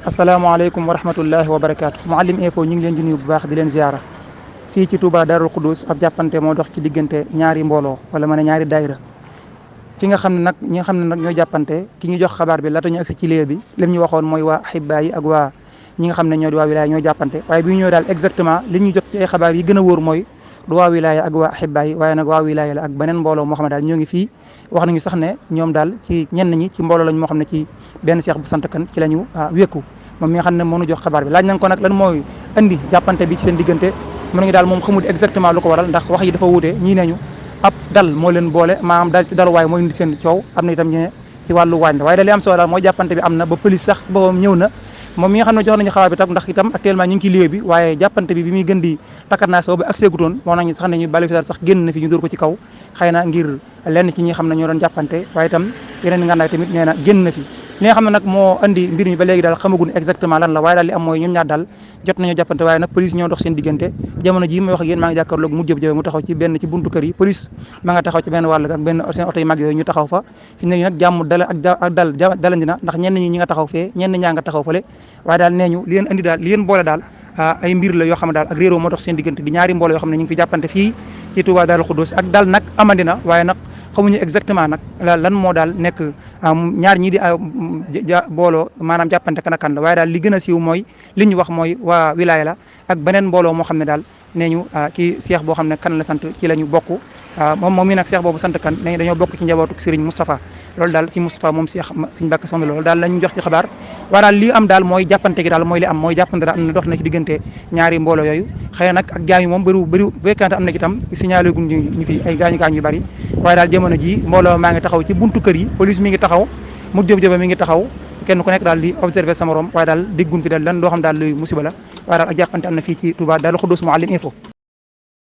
asalaamaaleykum wa rahmatullahi wa barakaatu. Mouhalim info ñu ngi leen di nuyu bu baax di leen ziara fii ci Touba Darou Khoudoss ab jàppante moo dox ci diggante ñaari mbooloo wala ma ne ñaari daayira fi nga xam ne nag ñi nga xam ne nag ñoo jàppante ki ñu jox xabaar bi laata ñu agsi ci lieu bi lim ñu waxoon mooy waa Ahibba yi ak waa ñi nga xam ne ñoo di waa wilaya ñoo jàppante waaye bi ñu ñëw daal exactement li ñu jot ci ay xabaar yi gën a wóor mooy du waa wilaya ak waa Ahibba yi waaye nag waa wilaya la ak beneen mbooloo moo xam ne daal ñoo ngi fii wax nañu sax ne ñoom daal ci ñenn ñi ci mbooloo lañ moo xam ne ci benn seex bu sant kan ci la ñu wékku moom mi nga xam ne moo ñu jox xabaar bi laaj nañ ko nag lan mooy andi jàppante bi ci seen diggante mu nañu daal moom xamul exactement lu ko waral ndax wax yi dafa wuute ñii neñu ab dal moo leen boole maanaam dal ci daluwaay mooy indi seen coow am na itam ñe ci wàllu waañ la waaye da li am solo daal mooy jàppante bi am na ba police sax boppam ñëw na moom mi nga xam ne jox nañu xabaar bi tam ndax itam actuellement ñu ngi ci lieu bi waaye jàppante bi muy gën di takkarnaas boobu ak seegutoon moo nañu sax ne ñu bali fi sax génn na fi ñu dóor ko ci kaw xëy na ngir lenn ci ñi xam ne ñoo doon jàppante waaye itam yeneen ngànnaay tamit nee na génn na fi li nga xam ne nag moo andi mbir mi ba léegi daal xamaguñ exactement lan la waaye daal li am mooy ñoom ñaar daal jot nañoo jàppante waaye nag police ñoo dox seen diggante jamono ji may wax ak yéen maa ngi jàkkaarloog mu jëb mu taxaw ci benn ci buntu kër yi police ma nga taxaw ci benn wàll ak benn seen oto yu mag yooyu ñu taxaw fa fi mu ne nag jàmm dal ak dal dalandi na ndax ñenn ñi nga taxaw fee ñenn ñaa nga taxaw fële waaye daal nee ñu li leen andi daal li leen boole daal ay mbir la yoo xam ne daal ak réeroo moo dox seen diggante di ñaari mbooloo yoo xam ne ñu ngi fi jàppante fii ci Touba Darou Khoudoss ak daal nag amandi na waaye nag xamuñu exactement nag lan moo daal nekk ñaar ñii di booloo maanaam jàppante kan ak kan la waaye daal li gën a siiw mooy li ñu wax mooy waa wilaya la ak beneen mbooloo moo xam ne daal nee ñu kii seex boo xam ne kan la sant ci la ñu bokk moom mii nag seex boobu sant kan nee dañoo bokk ci njabootu Serigne Moustapha loolu daal si Moustapha moom seex Serigne Mbacké Soxna loolu daal la ñu jox ci xabaar waaye daal li am daal mooy jàppante gi daal mooy li am mooy jàppante daal am na dox na ci diggante ñaari mbooloo yooyu xëy na nag ak gaañu moom bëriwu bu fekkante am na ci tam signalé guñ ñu fi ay gaañu yu bari waaye daal jamono ji mbooloo maa ngi taxaw ci buntu kër yi police mi ngi taxaw mu jëb mi ngi taxaw kenn ku nekk daal di observer sa morom waaye daal déggun fi daal lan loo xam daal luy musiba la waaye daal ak jàppante am na fii ci Touba Darou Khoudoss Mouhalim info